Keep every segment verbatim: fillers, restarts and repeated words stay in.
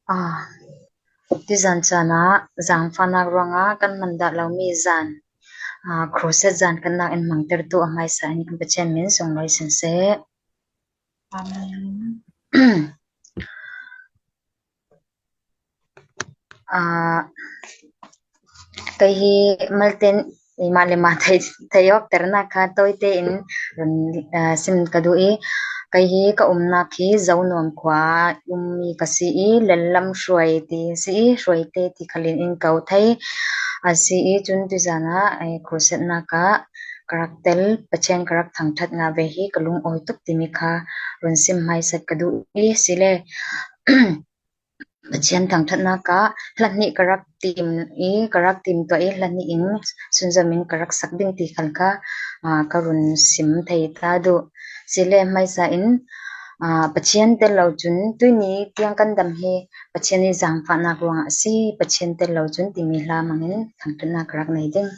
Ah, tuzan caan ah zaangfahnak ruangah kan hman dah lomi zan, ah, crusade zan kan nak in hmangtertu a hmaisa in kan Pathian min sunglawi sin seh. Amen. Ah, kei hi malte in mah le mah thei, thei awk ternak kha tawite in run, ah, sim ka duh i, kei hi ka umnak hi Zonuam khua ummi ka si i, Lallam hruai ti si i, hruaite ti khalin in ko thei a si i, cun tuzan ah, eh, crusade nak ah ka rak tel, Pathian ka rak thangṭhat nga ve hi ka lungawi tuk timi kha run sim hmaisat ka duh i, sile Pathian thangṭhatnak ah hla hnih ka rak tim i, ka rak tim tuah i, hla hnih in sunzom in ka rak sak ding ti khal kha, aa, ka run sim thei ta duh. Sile hmaisa in, aa, Pathian tel lo cun tuini tiang kan dam hi Pathian i zaangfahnak ruangah a si, Pathian tel lo cun timi hla hmangin thangṭhatnak ka rak nei ding.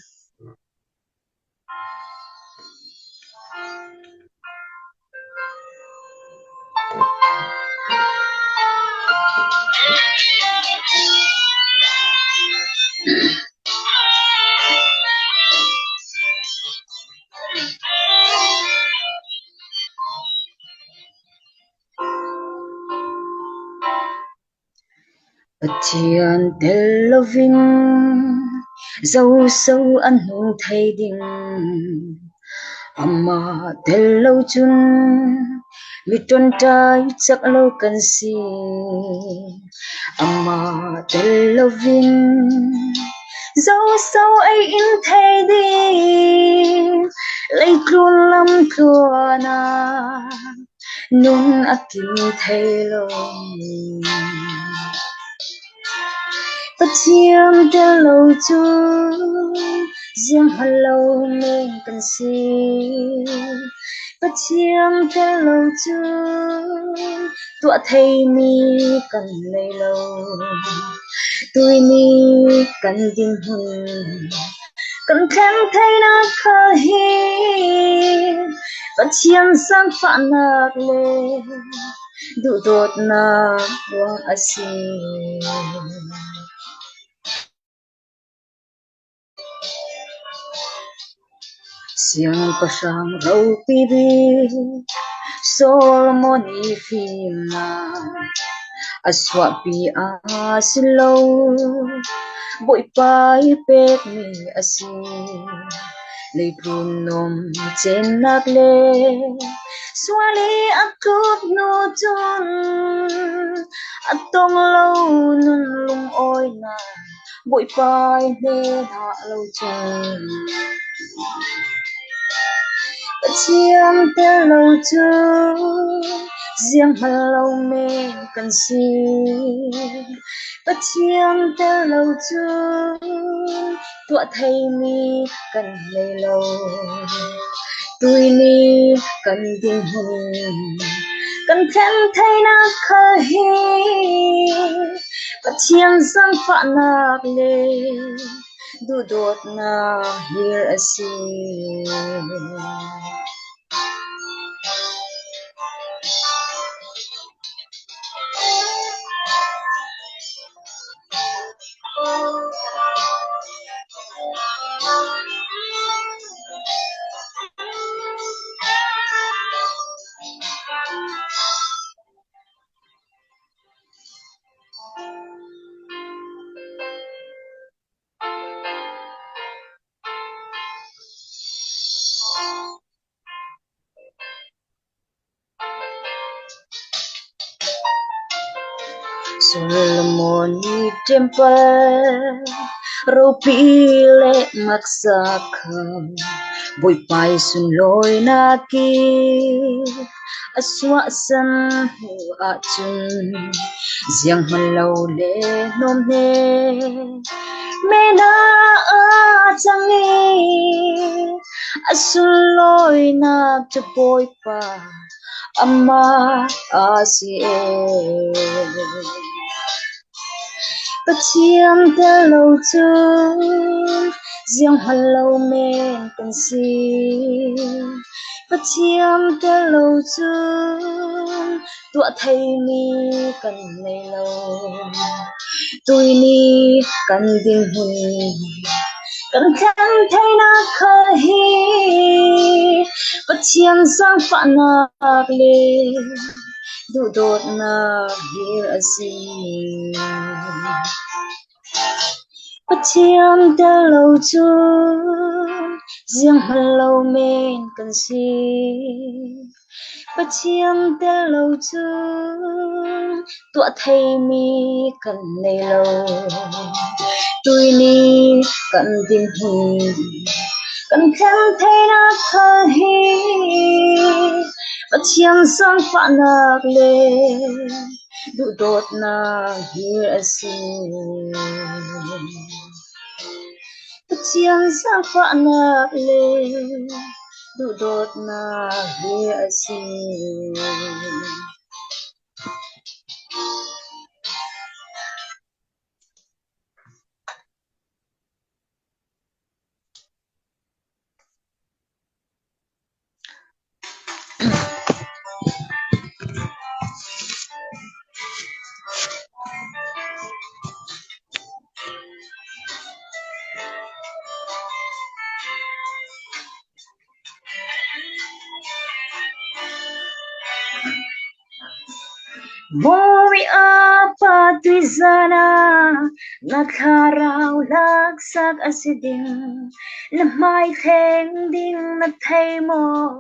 Pathian tel loin zoso an hmu thei ding? Amah tel lo cun mi ṭonṭai cak lo kan si. Amah tel loin zoso ei in thei ding? Leitlun lamtluan ah nun a kim thei lo. Pathian tel lo cu zianghman lo men kan si. Pathian tel lo cu tuah theimi kan nei lo. Tuini kan dinhmun kan thlen theinak khal hi Pathian zaangfahnak le duhdawtnak ruang a si. Siangpahrang ropi bik Solomon i fimnak a suahpi a si lo, Bawipa i pekmi a si. Leitlun nuam cennak le sual i a tlut hnu cun a tong lo nun lungawinak Bawipa i hnenah lo cun Pathian tel lo cu zianghman lo men kan si. Pathian tel lo cun tuah theimi kan nei lo. Tuini kan dinhmun kan thlen theinak khal hi Pathian zaangfahnak le duhdawtnak hir a si. Solomon i temple ropi le ngaksak kha Bawipa i sunlawinak i a suahsan hnu ahcun zianghman lo le nuam hna. Mena a cang i a sunlawinak cu Bawipa amah a si e. Pathian tel lo cun zianghman lo men kan si. Pathian tel lo cun tuah thei mi kan nei lo. Tuini kan dinhmun kan thlen theihna khal hi Pathian zaangfahnak le duhdawtnak hi a si. Pathian tel lo cu zianghman lo men kan si. Pathian tel lo cu tuah theimi kan nei lo. Tuini kan dinhmun kan thlen theihna khal hi Pathian zaangfahnak le duhdawtnak hi a si. Pathian zaangfahnak le duhdawtnak hi a si. Mawi a pa tuizan ah na thlarau laksak a si ding, na hmai thleng ding na thei maw?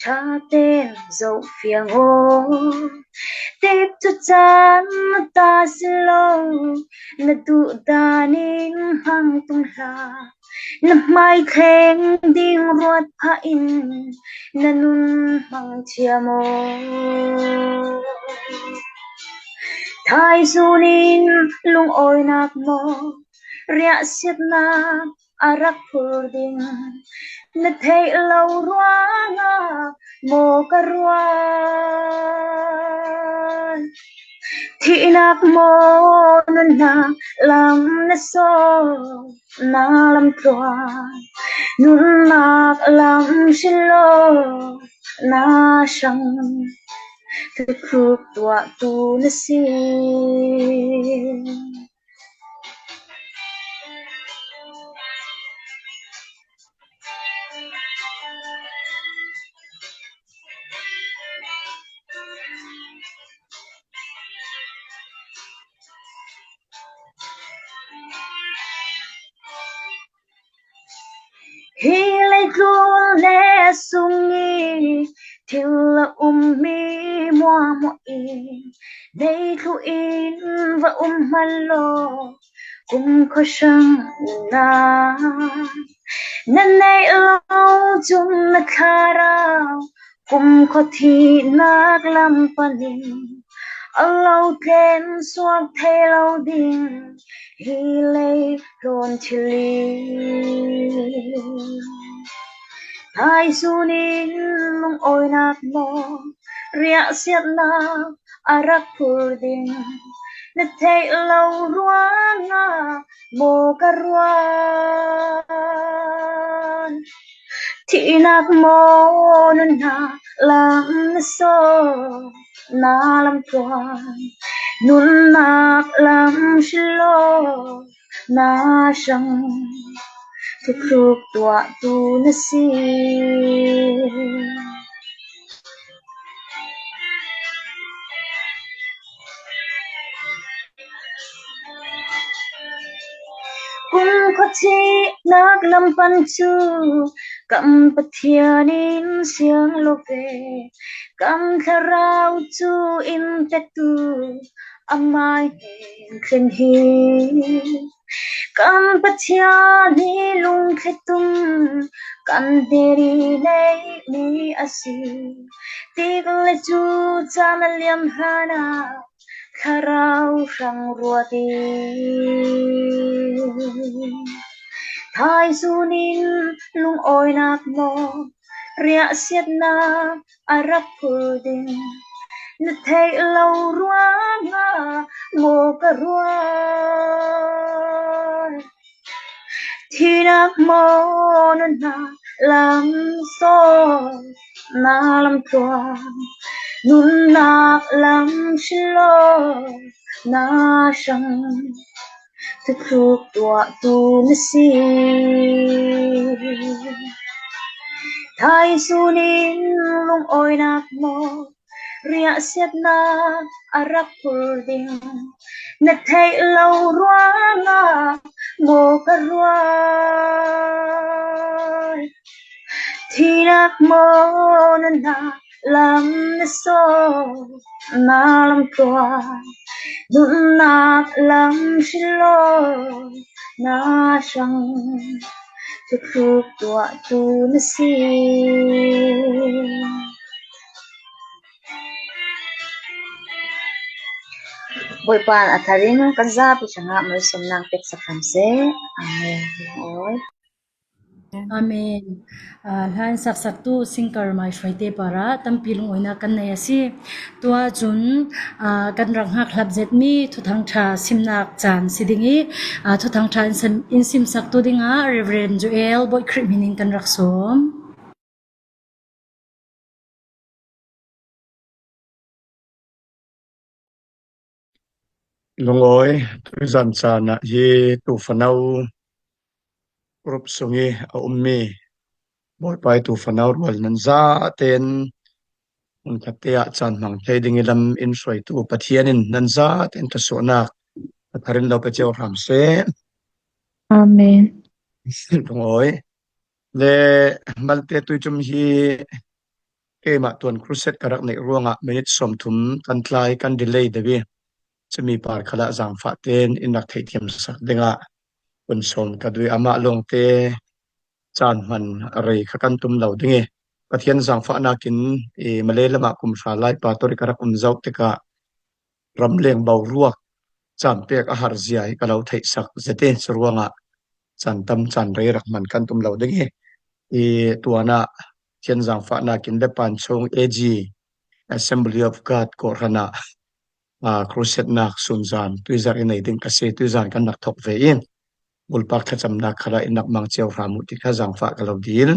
Ṭha tein zoh fiang aw. Tikcu caan na ta si lo, na duhdan in hmang tung hlah. Na hmai thleng ding ruat phah in na nun hmang thiam aw. Thaizun in lungawinak maw, riahsiatnak a rak phur ding, na theih lo ruangah maw ka ruat? Thihnak maw nunnak lam na sawm, na lam tluan, nunnak lam hrilawk na hrang, thutluk tuahtu na si. Hi leitlun le sung i thil a ummi muahmuah in nei thluh in va um hmanh law, kumkhua hrang nunnak na neih lo cun na thlarau kumkhua thihnak lam panin a lo tlen suak thei lo ding hi lei hlawn thil i. Thaizun in lungawinak maw, riahsiatnak a rak phur ding, na theih lo ruangah maw ka ruat? Thihnak maw nunnak lam na sawm, na lam tluan, nunnak lam hrilawk na hrang, thutluk tuahtu na si. Kumkhua thihnak lam pan cu kan Pathian in siang lo ve, kan thlarau cu in petu amai hnen thlen hi. Kan Pathian hi lungthli tum kan hnen i neihmi a si. Tik le cu caan a liam hlanah thlarau hrang ruat i. Thaizun in lungawinak maw, riahsiatnak a rak phur ding, na theih lo ruangah maw ka ruat? Thihnak maw nunnak lam sawm, na lam tluan, Nunnak lam hrilawkna hrang thuthluk tuahtu na si. Thai sunin lungawinak maw, riahsiatnak a rak phur ding, na theih lo ruangah maw ka ruat. Thinak maw, nunnak lam na sawm, na lam tua, nunnak lam hrilawkna hrang thuthluk tuahtu na si. Bawipa in a tharin kan zapi hrangah malsawmnak peksak hram seh. Amen. Amen. Amen. Ah, hla in saksaktu singer Mai Hruaite parah tampi lungawinak kan nei a si. Tua cun, ah, kan rak hngak hlap zetmi Thuthang ṭha simnak caan si ding i, ah, Thuthang ṭha in sim, in simsaktu dingah Reverend Joel Bawi Khrih hmin in kan rak sawm. Lungawi, tuizan caan ah hi tuufano group sung i a ummi Bawipa i tuufano rual nan zaten hmunkhat te ah caan hmang thei ding i lam in hruaitu Pathian in nan zaten thluasuahnak a tharin lo pe cio hram seh. Amen. Lungawi. Le malte tuicum hi keimah tuan crusade ka rak neih ruangah minute sawmthum kan tlai, kan delay deuh i, cumi par khalah zangfah tein in rak theihthiamsak dingah hun sawm ka duh i, amah lawngte caan hman rei kha kan tum lo ding i, Pathian zangfahnak in i Malay lamah kum hra lai pastor i ka rak um zoh tikah ramleng boruak caan pek a har zia hi ka lo theihsak zet i, curuangah caan tam caan rei rak hman kan tum lo ding i, i tuanah Pathian zangfahnak in Lepanchong A G, Assembly of God kawhhran ah, ah, crusade nak sunzan tuizarh i nei ding ka si, tuizan kan rak thok ve i, bulpak thlacamnak khalah in rak mang cio hram uh ti kha zangfah ka lo dil.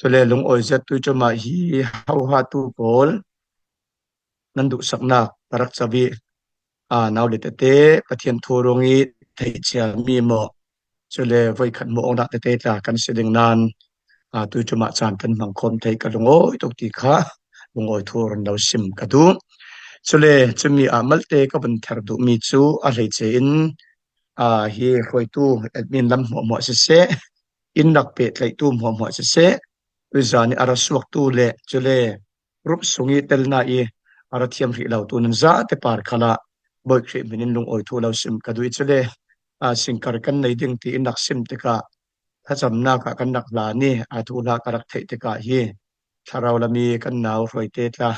Cule lungawi zet tuicum ah hi hohatu pawl nan duhsaknak ka rak co i, aa, nau le tete Pathian thu rung i theih ciami maw, cule voikhat hmuh awknak tete tla kan si ding nain, aa, tuicum ah caan kan hmang khawm thei ka lungawi tuk ti kha lungawi thu run lo sim ka duh. Cule cumi ah malte ka vun ther duhmi cu a hleice in, aa, hi hruaitu admin lam hmuahhmuah siseh, in rak pehtlaihtu hmuahhmuah siseh, tuizan i a ra suaktu le cule group sung i telna i a ra thiam hrih lotu nan zate par khalah Bawi Khrih hmin in lungawi thu lo sim ka duh i, cule, aa, singer kan nei ding ti in rak sim tikah thlacamnak ah kan rak hlan i, aa, thuhla ka rak theih tikah hi thlarau lam i kan nau Hruaite tla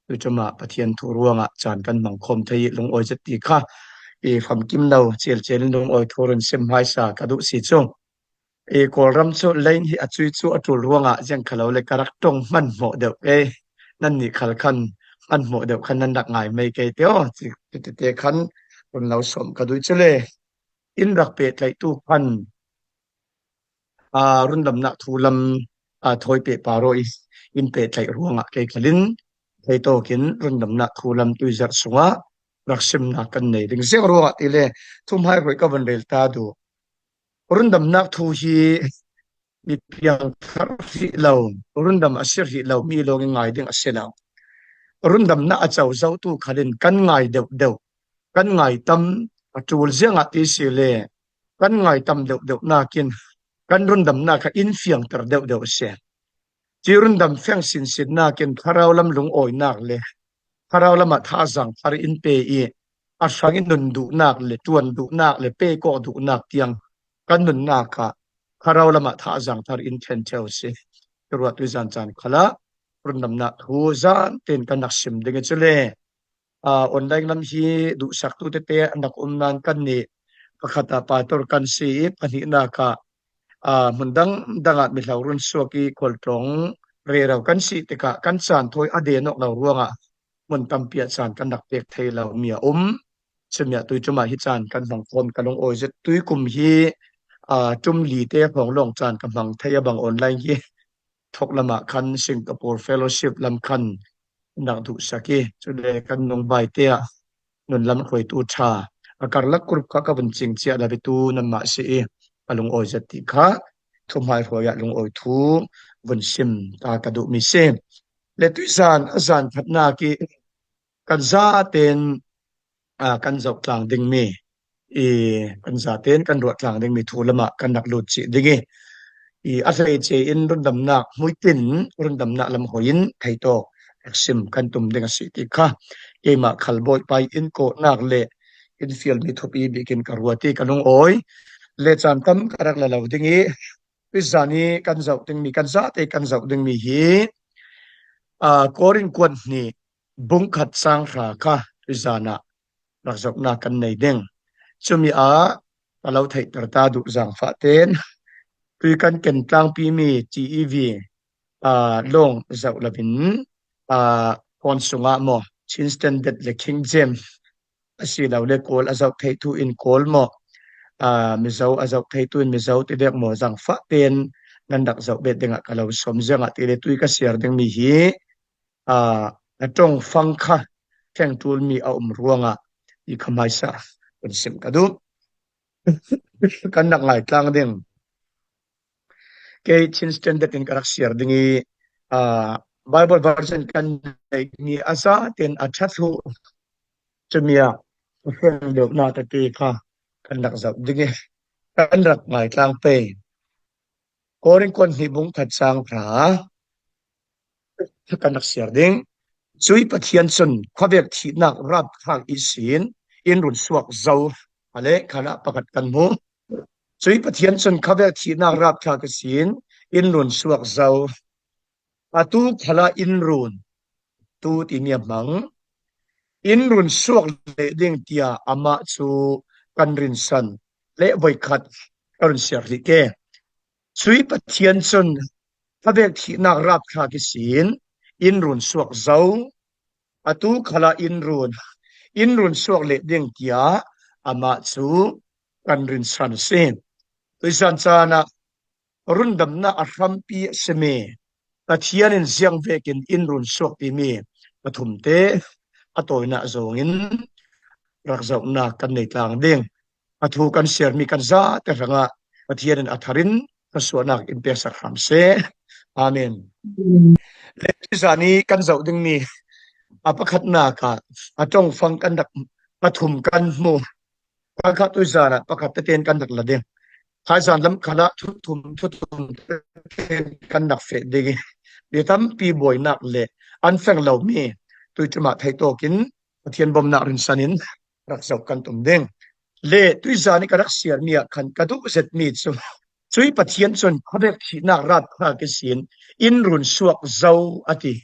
tuicum ah Pathian thu ruangah caan kan hmang khawm thei i, lungawi zet ti kha i famkim lo, cialcial in lungawi thu run sim hmaisa ka duh si cu. I Kawlram cu line hi a cui cu a ṭul ruangah ziang kha lo le ka rak ṭong hmanhmawh deuh kei. Nannih khal khan hmanhmawh deuh khan nan rak ngai mei kei te aw, ti, ti, ti, te khan run lo sawm ka duh i, cule in rak pehtlaihtu khan, aa, rundamnak thu lam, aa, thawi pehpar aw i in pehtlaih ruangah kei khalin theitawkin rundamnak thu lam tuizarh sungah rak simnak kan nei ding. Ziang ruangah tile thuhmaihruai ka vun rel ta duh. Rundamnak thu hi mi piangthar hrih lo, rundam a si hrih lo mi lawng i ngai ding a si lo. Rundamnak a co zotu khalin kan ngai deuhdeuh, kan ngai tam a ṭul ziangah ti si le kan ngai tam deuhdeuh nakin kan rundamnak kha in fiangter deuhdeuh a si. Ci rundam feng sinsin nakin thlarau lam lungawinak le thlarau lamah thazaang thar in pe i a hrang i nun duhnak le ṭuan duhnak le pekawk duhnak tiang kan nunnak ah thlarau lamah thazaang thar in thlen ṭheu a si. Curuah tuizan caan khalah rundamnak thu zan tein kan rak sim ding i, cule, aa, online lam hi duhsaktu tete an rak um nain kannih pakhat ah pastor kan si i pahnihnak ah, aa, hmun dang dang ah mihlo run suak i khualtlawng rero kan si tikah kan caan thawi a den awk lo ruangah hmun tampi ah caan kan rak pek thei lo mi a um. Cumi ah tuicum ah hi caan kan hmang khawm ka lungawi zet. Tuikum hi, aa, ṭum li te hrawng lawng caan ka hmang thei a bang online hi thok lamah khan Singapore Fellowship lam khan nak duhsak i, cule kan nungbai te ah nun lam hruaitu ṭha a karlak kurup kha ka vun cing ciah lo i tu nanmah si i, a lungawi zet ti kha thuhmai hruai ah lungawi thu vun sim ta ka duhmi si. Le tuizan a zan khatnak i kan zaten, aa, kan zoh tlang dingmi, i, kan zaten kan ruah tlang dingmi thu lamah kan rak lut cih ding i, i, a hleice in rundamnak hmuitin, rundamnak lam hoi in theitawk rak sim kan tum ding a si ti kha keimah khal Bawipa i in kawhnak le in fialmi thupi bikin ka ruat i ka lungawi. Le caan tam ka rak la lo ding i, tuizan i kan zoh dingmi, kan zate kan zoh dingmi hi, aa, Korin kuat hnih bung khat cang hra kha tuizan ah rak zohnak kan nei ding. Cumi ah ka lo theihter ta duh zangfah ten tui kan ken tlangpi mi T E V, aa, lawng zoh lo in, aa, phone sungah maw, Chin Standard le King James a si lo le Kawl a zoh theitu in Kawl maw, aa, Mizo a zoh theitu in Mizo ti vek maw, zangfah ten nan rak zoh bet dingah ka lo sawm ziangah ti le tui ka siar dingmi hi, aa, a ṭongfang kha thengṭulmi a um ruangah i kha hmaisa kan sim ka duh. Kan rak ngai tlang ding. Kei Chin Standard in ka rak siar ding i, aa, Bible version kan neih ni a zaten a ṭha thluh. Cumi ah a hreng deuhnak tete kha kan rak zoh ding i kan rak ngai tlang pei. Korin kuat hnih bung khat cang hra kan rak siar ding. Cui Pathian cun khuavek thihnak rapthlak ihsin in run suak zo. A le khalah pakhat kan hmu. Cui Pathian cun khuavek thihnak rapthlak ihsin in run suak zo. Atu khalah in run, tu timi a hmang. In run suak leh ding tiah amah cu kan rinsan le voikhat ka run siar hrih ke. Cui Pathian cun khuavek thihnak rapthlak ihsin in run suak zo. Atu khalah in run, in run suak leh ding tiah amah cu kan rinsan a si. Tuizan caan ah rundamnak a hrampi a simi Pathian in ziang vekin in run suak timi pathum te a tawinak zongin rak zohnak kan nei tlang ding. A thu kan siarmi kan zate hrangah Pathian in a thar in thluasuahnak in peksak hram seh. Amen. Le tuizan i kan zoh dingmi a pakhatnak ah a ṭongfang kan rak pathum kan hmu. Pakhat tuizan ah pakhat tete in kan rak la ding. Thaizan lam khalah thuthum, thuthum tete in kan rak feh ding i, mi tampi buainak le an feng lomi tuiṭum ah theitawk in Pathian bawmnak rinsan in rak zoh kan tum ding. Le tuizan i ka rak siarmi ah khan ka duh zetmi cu, cui Pathian cun khuavek thihnak rapthlak ihsin in run suak zo a ti.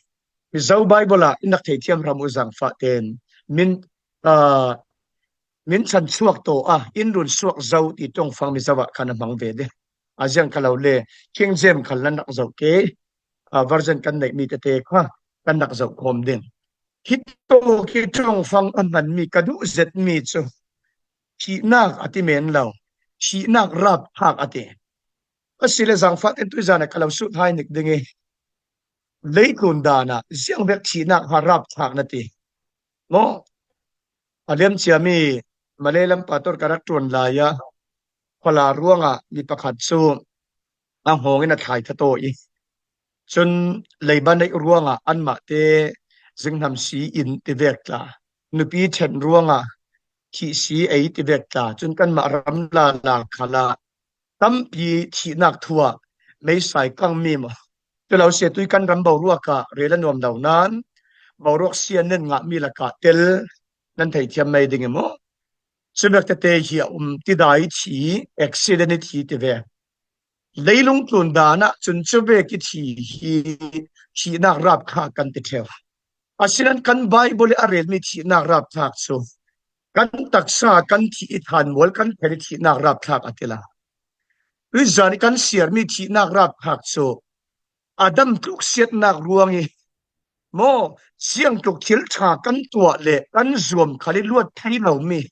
Mizo Bible ah in rak theithiam hram uh zangfah ten min, aa, min chan chuak tawh a in run suak zo ti ṭongfang Mizo ah khan a hmang ve ding. A ziang kha lo le King James khal nan rak zoh ke, aa, version kan neihmi tete kha kan rak zoh khawm ding. Hi tawk i ṭongfang a hmanmi ka duh zetmi cu thihnak a ti men lo, thihnak rapthlak a ti. Asile zangfah ten tuizan ah ka lo sut hai nik ding i, leitlun dan ah ziang vek thihnak ha rapthlak na ti maw? A liamciami Malay lam pastor ka rak ṭuan lai ah khuala ruangah mi pakhat cu a hngawng in a thlai ṭha taw i, cun leiba neih ruangah anmah te zinghnam si in ti vek tla, nupi ṭhen ruangah thih si ei ti vek tla, cun kanmah ram lala khalah tampi thihnak thu ah meisai kangmi maw? Cu lo si tui kan ram boruak ah rel a nuam lo nain boruak sia nan ngahmi lakah tel nan theithiam mai ding i maw? Cuvek tete hi a um, tidai thi, accident i thi ti ve. Leilung tlun dan ah cun cuvek i thi hi thihnak rapthlak kan ti ṭheu. Asinain kan Bible i a relmi thihnak rapthlak cu kan taksa kan thih i thanmual kan phen i thihnak rapthlak a ti lai. Tuizan i kan siarmi thihnak rapthlak cu a dam tluk siatnak ruang i maw, siangtluk thil ṭha kan tuah le kan zuam khal i luat thei lomi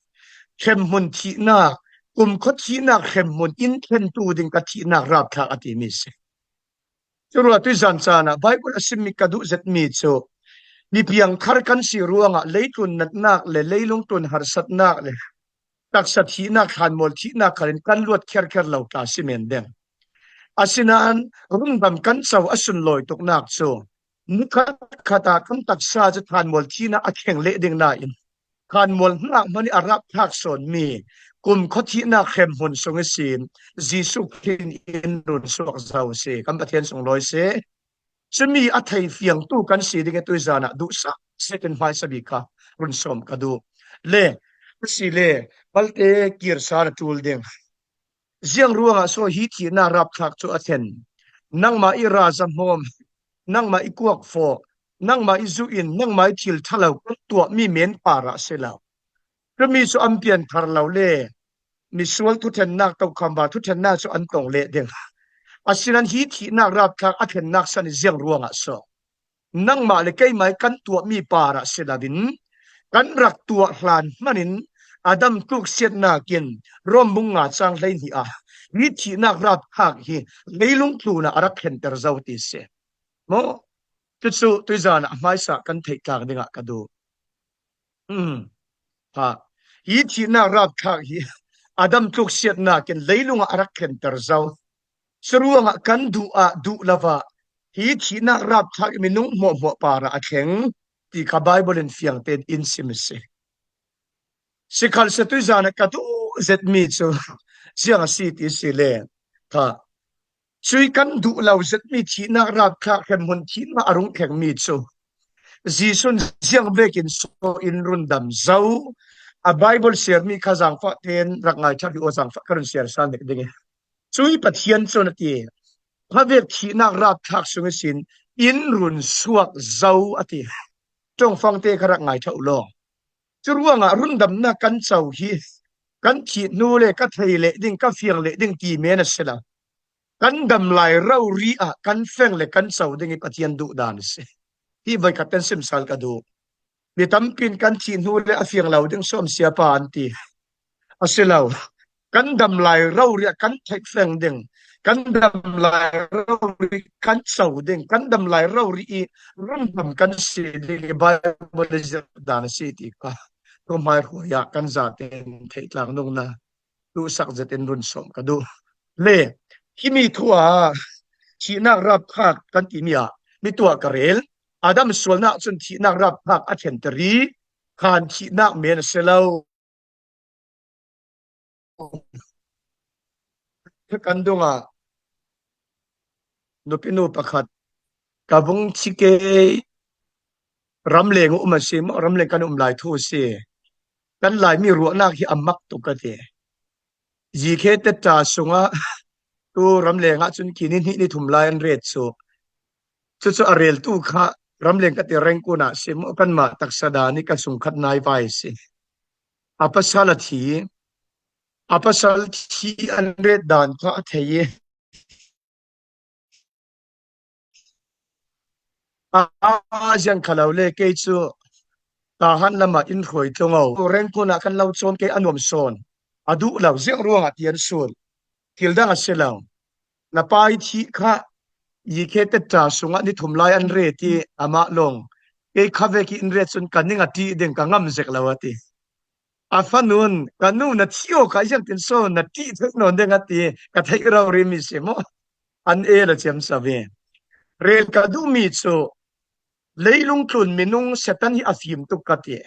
hremhmun thihnak, kumkhua thihnak hremhmun in thlentu ding ka thihnak rapthlak a timi si. Curuah tuizan caan ah Bible a simmi ka duh zetmi cu Mi piangthar kan si ruangah leitlun natnak le leilung tlun harsatnak le taksa thihnak, thlanmual thihnak khalin kan luat kherkher lo tla si men deng. Asinain rundam kan co a sunlawi tuknak cu ni khatkhat ah kan taksa cu thlanmual thihnak a kheng leh ding nain thlanmual hnak hmanh ih a rapthlak sawnmi kumkhua thihnak hremhmun sung ihsin Jesuh Khrih in run suak zo si, kan Pathian sunglawi si. Cumi a thei fiangtu kan si ding ih tuizan ah duhsak zetin hmaisa bik kha run sawm ka duh. Le, a si le, malte kirsa na ṭul ding. Ziang ruangah so hi thihnak rapthlak cu a thlen? Nangmah ih ralzahmawm, nangmah ih kuakfawk, nangmah ih zuh in, nangmah ih thil ṭhalo kan tuahmi men parah si lo. Cumi cu an pian thar lo le misual thuṭhennak, tokham val thuṭhennak cu an tong leh ding. Asinain hi thihnak rapthlak a thlennak san ih ziang ruangah so nangmah le keimah ih kan tuahmi parah si loin kan rak tuah hlan hmanin Adam tluksiatnak in Rom bung nga cang hleihnih ah hi thihnak rapthlak hi leilung tlunah a rak thlenter zo ti si. Maw? Cucu tuizan ah hmaisa kan theih tlak dingah ka duh. Um, ha. Hi thihnak rapthlak hi Adam tluksiatnak in leilung ah a rak thlenter zo. Curuangah kan duh ah duh lo ah hi thihnak rapthlak minung hmuahhmuah parah a thleng ti kha Baibal in fiang tein in sim a si. Sikhalsehla tuizan ah ka duh zetmi cu ziang a si ti si le kha cui kan duh lo zetmi thihnak rapthlak hremhmun thihnak a rung thlengmi cu Jesuh in ziang vekin so in rundam zo. A Baibal siarmi kha zangfah tein rak ngaithak hi aw, zangfah ka run siar sal nek ding ih. Cui Pathian cun a ti, khavek thihnak rapthlak sung ihsin in run suak zo a ti. Ṭongfangte kha rak ngaithak u law. Curuangah rundamnak kan co hi kan thih hnu le ka thei leh ding, ka fiang leh ding ti men a si lo. Kan dam lai rori ah kan feng le kan co ding ih Pathian duhdan a si. Hi voikhat kan sim sal ka duh. Mi tampi in kan thih hnu le a fiang lo ding sawm siapa an ti. A si lo. Kan dam lai rori ah kan theih feng ding, kan dam lai rori kan co ding, kan dam lai rori ih rundam kan si ding ih Baibal ih zirh dan a si ti kha. Tumhmai hruai ah kan zaten theih tlak nungna duhsak zetin run sawm ka duh. Le, himi thu ah thihnak rapthlak kan timi ah mi tuah ka rel. Adam sualnak cun thihnak rapthlak a thlenter ih khan thihnak men a si lo. Kan dungah nupinu pakhat ka vung thi ke, ramleng um a si maw, ramleng kan um lai thu a si. Kan Laimi ruahnak hi a mak tuk ka ti. Zikhe tetra sungah tu ramleng ah cun khi ni hnih ni thum lai an ret cu. Cucu a reltu kha ramleng ka ti Rengkun ah si maw, kanmah taksa dan ih ka sungkhat nai vai a si. A pasal a thi, a pasal thi an ret dan kha a thei ih, a, a, ziang kha lo le kei cu Tahan lamah in hruai tlung aw. Rengkun ah kan lo cawm kei a nuam sawn. A duh lo, ziang ruangah ti an sun. Thil dang a si lo. Na pa ih thih kha zikhe tetra sungah ni thum lai an ret ih amah lawng kei khavek ih in ret cun ka ning a ṭih ding, ka ngam zek lo a ti. A fanu in, ka nu na thi aw kha ziangtin so na ṭih theih nawn ding a ti, ka theih rori mi si maw? An el a ciamco ve. Rel ka duhmi cu leilung tlun minung Satan hi a fim tuk ka ti.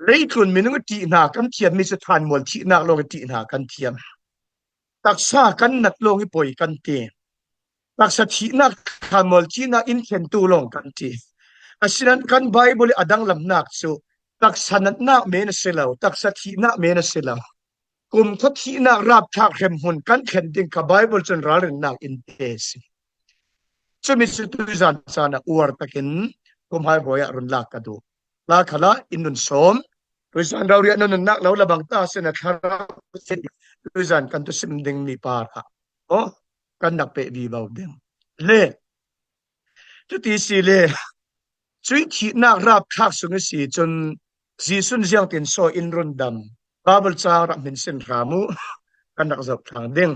Leitlun minung ih ṭih hna kan thiammi cu thlanmual thihnak lawng ih ṭih hna kan thiam. Taksa kan nat lawng ih poi kan ti. Taksa thihnak, thlanmual thihnak in thlentu lawng kan ti. Asinain kan Baibal ih a danglamnak cu taksa natnak men a si lo, taksa thihnak men a si lo. Kumkhua thihnak rapthlak hremhmun kan thlen ding kha Baibal cun ralrinnak in te a si. Cumi cu tuizan caan ah uar takin tumhai hruai ah run lak ka duh. Hla khalah in nun sawm. Tuizan rori ah na nunnak lo la bang ta a si na thlarau tuizan kan tu sim ding mi parah aw, kan nak peh vivo ding. Le, cuti si le, cui thihnak rapthlak sung i si cun Jesuh in ziangtin saw in rundam? Baibal caang rak hmin sin hram uh, kan rak zoh thlang ding.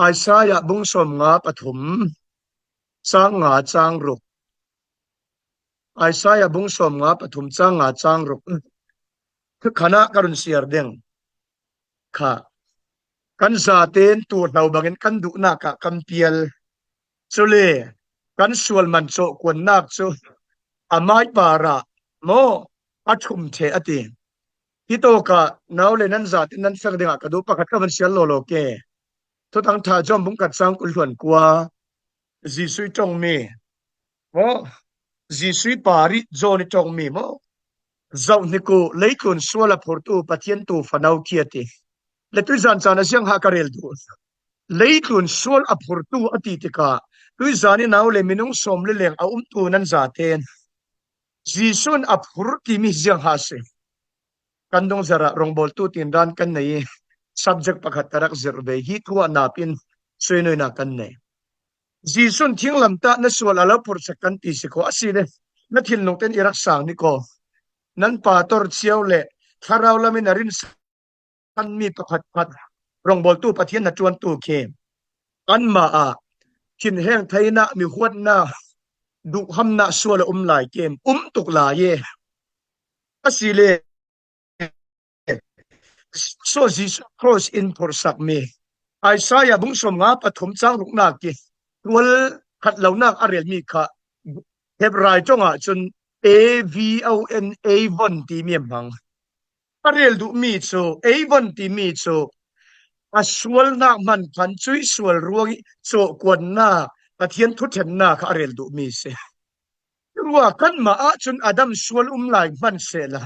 Isaiah bung sawm nga pathum, cang nga, cang ruk. Isaiah bung sawmnga pathum chang nga chang ruk khanah ka run siar ding kha. Kan zaten tuu hlau bangin kan duhnak ah kan pial. Cule kan sual man cawh kuannak cu a mai parah maw a ṭhum ṭheh a ti. Hi tawkah nau le nan zaten nan fek dingah ka duh pakhat ka van siar lawlaw ke. Thutang ṭha John bung khat chang kul hluan kua Jesuh ih ṭongmi maw? Jesuh ih parih John ih ṭongmi maw? Zohhnik uh, leitlun sual a phurtu Pathian tu fano khi a ti. Le tuizan caan a ziang ha ka rel duh. Leitlun sual a phurtu a ti tikah tuizan ih nau le minung sawm le leng a umtu nan zaten Jesuh in a phur timi ziang ha si. Kan dungzarh ah rawngbawltu tindan kan nei ih subject pakhat ka rak zirh ve. Hi thu ah napin suinuinak kan nei. Jesuh in thinglamtah na sual a lo phurhsak kan ti si kho a si le na thinlungten i rak sang ni ko. Nan pastor cio le thlarau lamin a rinsanmi pakhat khat rawngbawltu Pathian na ṭuantu khi anmah ah thinheng theinak, mi huatnak, duhhamnak sual a um lai kem? Um tuk lai e. A si le so Jesuh cross in phurhsakmi Isaiah bung sawmnga pathum chang ruknak ih tual khat lonak a relmi kha Hebrai ṭongah cun A V O N, Avon timi a hmang. A rel duhmi cu, Avon timi cu a sualnak hman khan cuih sual ruangih cawhkuannak, Pathian thuṭhennak kha a rel duhmi si. Ruah kanmah ahcun Adam sual um lai hman sehla,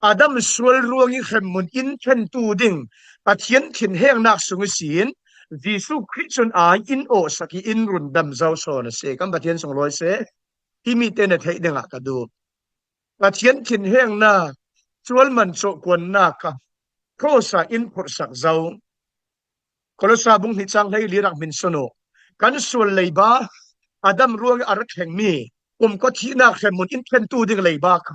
Adam sual ruangih hremhmun in thlentu ding Pathian thinhengnak sung ihsin Jesuh Khrih cun ai in awhsak ih in rundam zo sawn a si. Kan Pathian sunglawi seh. Himi te na theih dingah ka duh. Pathian thinhengnak, sual man cawhkuannak kha cross ah in phurhsak zo. Kolosa bung hnih cang hleili rak hminsun uh. Kan sual leiba, Adam ruangih a rak thlengmi kumkhua thihnak hremhmun in thlentu ding leiba kha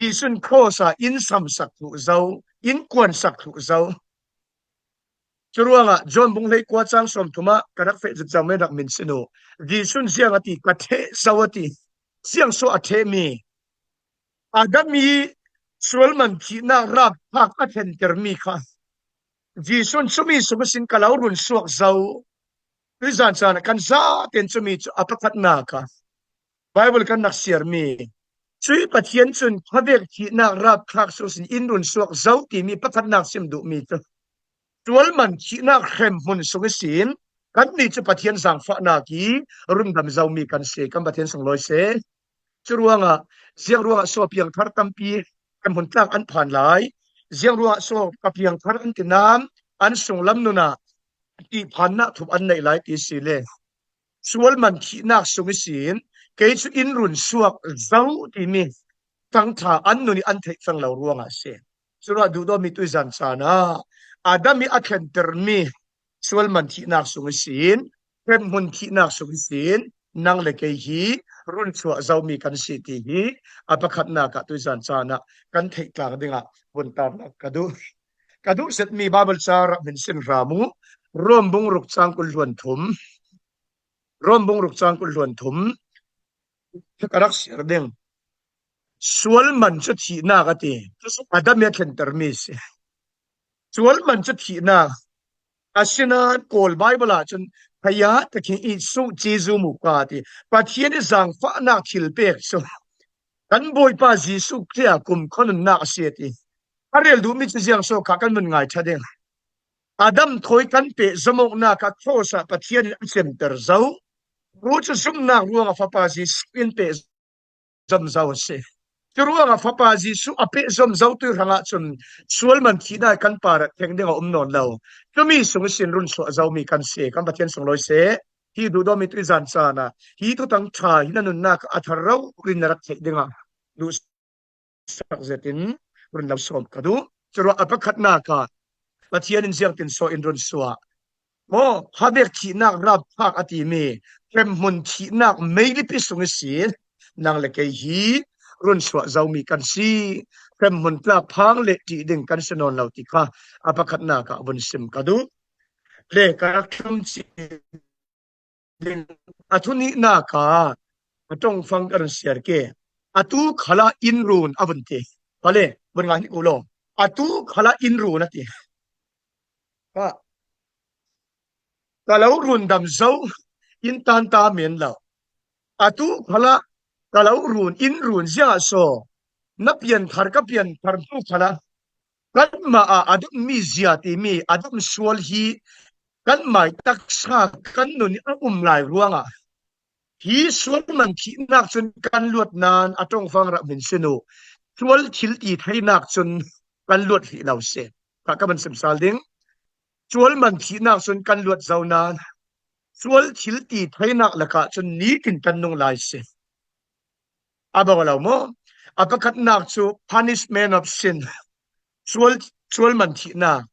Jesuh in cross ah in samsak thluh zo, in kuansak thluh zo. Curuangah John bung hleikua cang sawmthum ah ka rak feh zet cang men rak hminsun uh. Jesuh in ziang a ti, ka theh zo a ti. Ziang so a thehmi? Adam ih sual man thihnak rapthlak a thlentermi kha Jesuh in cumi sung ihsin ka lo run suak zo. Tuizan caan ah kan zaten cumi cu a pakhatnak ah Bible kan rak siarmi cuih Pathian cun khavek thihnak rapthlak sung ihsin in run suak zo timi pakhatnak sim duhmi cu sual man thihnak hremhmun sung ihsin kannih cu Pathian zaangfahnak ih rundam zomi kan si. Kan Pathian sunglawi seh. Curuangah ziang ruangah so piangthar tampi kan hmun tlak an phan lai? Ziang ruangah so ka piangthar an ti nan an sunglam nun ah tihphannak thup an neih lai ti si le sual man thihnak sung ihsin kei cu in run suak zo timi thangṭha an nun ih an theih cang lo ruangah a si. Curuah duhdawtmi tuizan caan ah Adam ih a thlentermi sual man thihnak sung ihsin, hremhmun thihnak sung ihsin nang le kei hi run chuah zomi kan si ti hi a pakhatnak ah tuizan caan ah kan theih tlang dingah vun tarnak ka duh. Ka duh zetmi Bible ca rak hminsin hram uh. Rom bung ruk cang kul hluan thum. Rom bung ruk cang kul hluan thum ka rak siar ding. Sual man cu thihnak a ti. Adam ih a thlentermi si. Sual man cu thihnak. Asinain Kawl Bible ah cun, "Phaya takin i suh ci zu mu ka," a ti. Pathian ih zaangfahnak thilpek cu kan Bawipa Jesuh Khrih ah kumkhua nunnak a si a ti. A rel duhmi cu ziang so kha kan vun ngai ṭha ding. Adam thawi kan peh zawmawknak ah cross ah Pathian in a cemter zo. Ru cu zumnak ruangah Fapa Jesuh in peh zom zo a si. Curuangah Fapa Jesuh a peh zom zotu hrangah cun sual man thihnak kan parah thleng ding a um nawn lo. Cumi sung ihsin run chuah zomi kan si. Kan Pathian sunglawi seh. Hi duhdawtmi tuizan caan ah hi thutang ṭha hi na nunnak ah a thar rori na rak theih dingah duh sak zetin run lo sawm ka duh. Curuah a pakhatnak ah Pathian in ziangtin so in run suah? Maw, khavek thihnak rapthlak a timi hremhmun thihnak meilipi sung ihsin nang le kei hi run suah zomi kan si. Hremhmun tlak phang le ṭih ding kan si nawn lo ti kha a pakhatnak ah vun sim ka duh. Le ka rak ṭhum cih ding. A thunihnak ah a ṭongfang ka run siar ke. A tu khala in run a vun ti. Pale, vun ngai ni ku lo. A tu khala in run a ti. Ka, ka lo run dam zo, in tan ta men lo. A tu khala ka lo run, in run zia so. Na pian thar ka pian thar tu khala. Kan ma a a dum mi zia ti mi, a dum sual hi kan mai taksa kan nun a um lai ruanga. Hi sual man thihnak cun kan luat nan a ṭongfang rah min sin uh. Sual thil ti theinak cun kan luat hrih lo si. Ka, ka man simsal ding. Sual man thihnak cun kan luat zo nan sual thil ti theinak lakah cun nitin kan nung lai si. A bang lo maw? A pakhatnak cu punishment of sin. Sual, sual man thihnak.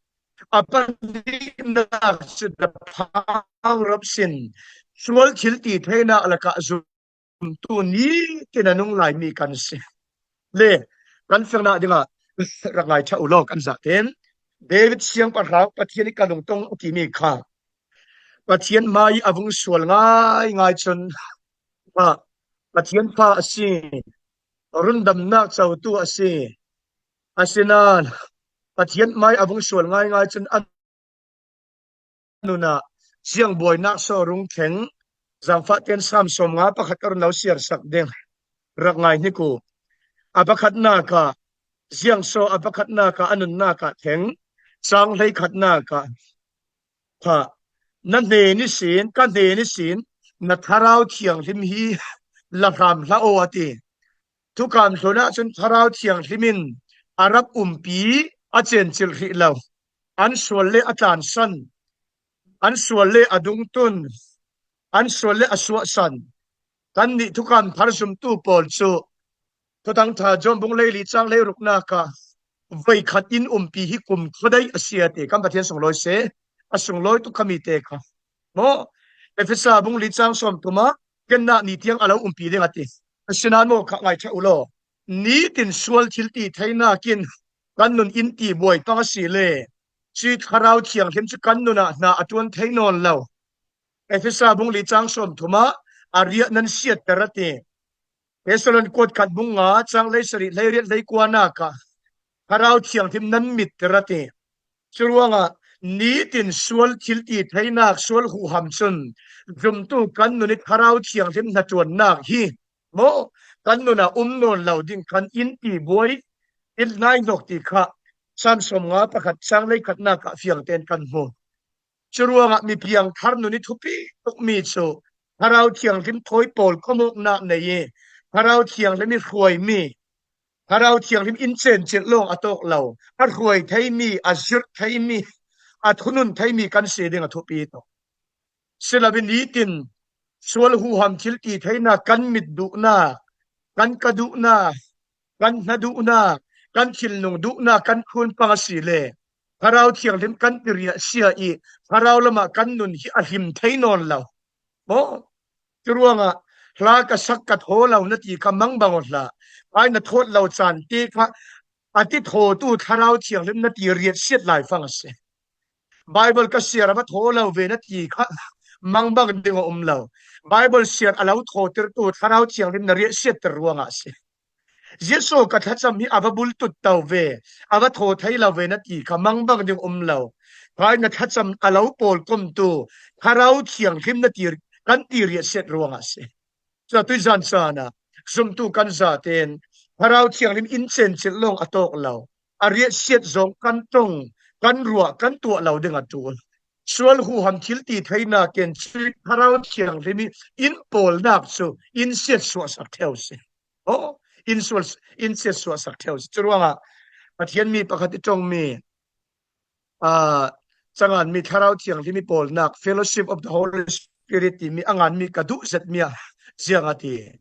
A pahnihnak cu the power of sin. Sual thil ti theinak lakah zumtu nitin a nung lai mi kan si. Le, kan fengnak dingah rak ngai ṭha u law kan zah ten. David siangpahrang Pathian i ka lungtong a timi kha Pathian hmai a vung sual ngaingai cun, ah, Pathian fa a si, rundamnak cotu a si. Asinain Pathian hmai a vung sual ngaingai cun a nunah ziangbuainak so rung thleng. Zangfah ten Sam sawm nga pakhat ka run lo siar sak ding. Rak ngai hnik u. A pakhatnak ah, ziang so a pakhatnak ah, a nunnak ah thleng. Cang hleikhatnak ah, kha, na hnen ihsin, ka hnen ihsin, na Thlarau Thianghlim hi la hram hlah aw a ti. Thukam hlun ahcun Thlarau Thianghlim in a rak umpi a cencilh hrih lo. An sual le a tlansan, an sual le a dungtun, an sual le a suahsan. Kannih thukam phar zumtu pawl cu Thuthang ṭha John bung hleili cang hleiruknak ah voikhat in umpi hi kum khuadei a si a ti. Kan Pathian sunglawi si, a sunglawi tuk kha mi te kha. Maw, Efesa bung li cang sawm thum ah, kennak ni tiang a lo umpi ding a ti. Asinain maw kha ngai ṭha u law. Nitin sual thil ti theinak in kan nun in ti buai pang a si le. Cuih Thlarau Thianghlim cu kan nun ah hna a ṭuan thei nawn lo. Efesa bung li cang sawm thum ah a riah nan siatter a ti. Thessalon kuat khat bung nga cang hleisarih hleiriat hleikuanak ah Thlarau Thianghlim nan mitter a ti. Curuangah nitin sual thil ti theinak sual huham cun zumtu kan nun i Thlarau Thianghlim hnaṭuannak hi maw kan nun ah um nawn lo ding khan in ti buai in nai hnawk ti kha Sam sawm nga pakhat cang hleikhatnak ah fiang tein kan hmu. Curuangah mipiang thar nun i thupi tukmi cu Thlarau Thianghlim thawi pawl khawmawknak nei i Thlarau Thianghlim i hruaimi, Thlarau Thianghlim in cencilh lawng a tawk lo, a hruai theimi, a zirh theimi, a thunun theimi kan si ding a thupi tuk. Si lo in nitin sual huham thil ti theinak kan mit duhnak, kan ka duhnak, kan hna duhnak, kan thinlung duhnak kan khun pang a si le Thlarau Thianghlim kan ti riahsia i Thlarau lamah kan nun hi a hlim thei nawn lo. Maw? Curuangah hla ka sak ka thaw lo na ti kha mangbang aw hlah. Ai na thawt lo caan te kha a ti thawtu Thlarau Thianghlim na ti riahsiat lai fang a si. Baibal ka siar a va thaw lo ve na ti kha mangbang ding a um lo. Baibal siar a lo thawtertu Thlarau Thianghlim na riahsiatter ruangah a si. Jesuh ka thlacam hi a va bultut to ve, a va thaw thei lo ve na ti kha mangbang ding um lo. Khai na thlacam a lo pawlkomtu Thlarau Thianghlim na ti, kan ti riahsiat ruangah a si. Cu tuizan caan ah zumtu kan zaten Thlarau Thianghlim in cencilh lawng a tawk lo, a riahsiat zong kan ṭong, kan ruah, kan tuah lo ding a ṭul. Sual huham thil ti theinak in cuih Thlarau Thianghlim i in pawlnak cu in siatsuahsak ṭheu si. Aw, in sual, in siatsuahsak ṭheu si. Curuangah Pathian mi pakhat i ṭongmi, aa, canganmi Thlarau Thianghlim i pawlnak, Fellowship of the Holy Spirit timi a nganmi ka duh zetmi ah ziang a ti.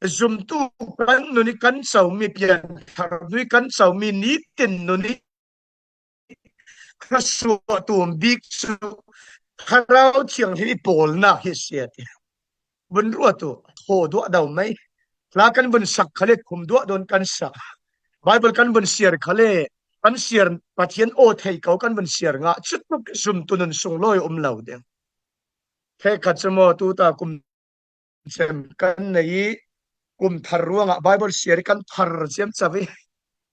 Zumtu kan nun i kan comi, pianthar nun i kan comi nitin nun i kha suahtu bik cu Thlarau Thianghlim i pawlnak hi a si a ti. Vun ruat u, thaw duah do mai. Hla kan vun sak khale khum duah dawn kan sak. Baibal kan vun siar khale kan siar, Pathian aw thei ko kan vun siar ngah. Cutuk zumtu nun sunglawi a um lo ding. Hrekkhat cu maw tuta kum sem kan nei i, kum thar ruangah Bible siar i kan thar ciamco i.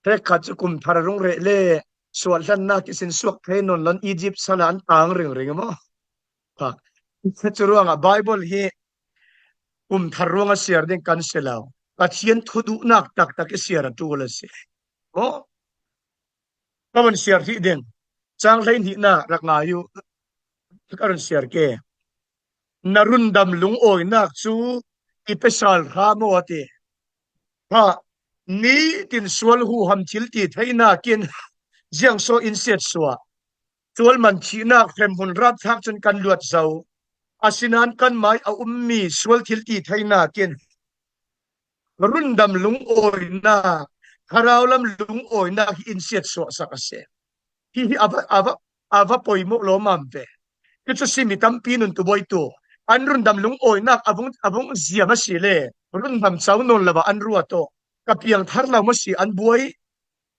Hrekkhat cu kum thar a rung reh le suahhlannak ihsin suak thei nawn lo in Egypt sal ah an tang ringring maw? Ha. Cu ruangah Bible hi kum thar ruangah siar ding kan si lo. Pathian thuduhnak taktak i siar a ṭul a si. Maw? Ka van siar hrih ding. Cang hleihnihnak rak ngai uh. Ka run siar ke. Na rundam lungawinak cu i pe sal hra maw a ti. Ha, nitin sual huham thil ti theinak in ziangso in siatsuah. Sual man thihnak hremhmun rapthlak cun kan luat zo. Asinain kan mai a ummi sual thil ti theinak in rundam lungawinak, thlarau lam lungawinak hi in siatsuahsak a si. Hi hi a va, a va, a va poimawh lawmam ve. Cucu si mi tampi nun tu buaitu an rundam lungawinak a vung, a vung ziam a si le rundam co nawn lo ah an ruat aw. Ka piang thar lo maw si an buai.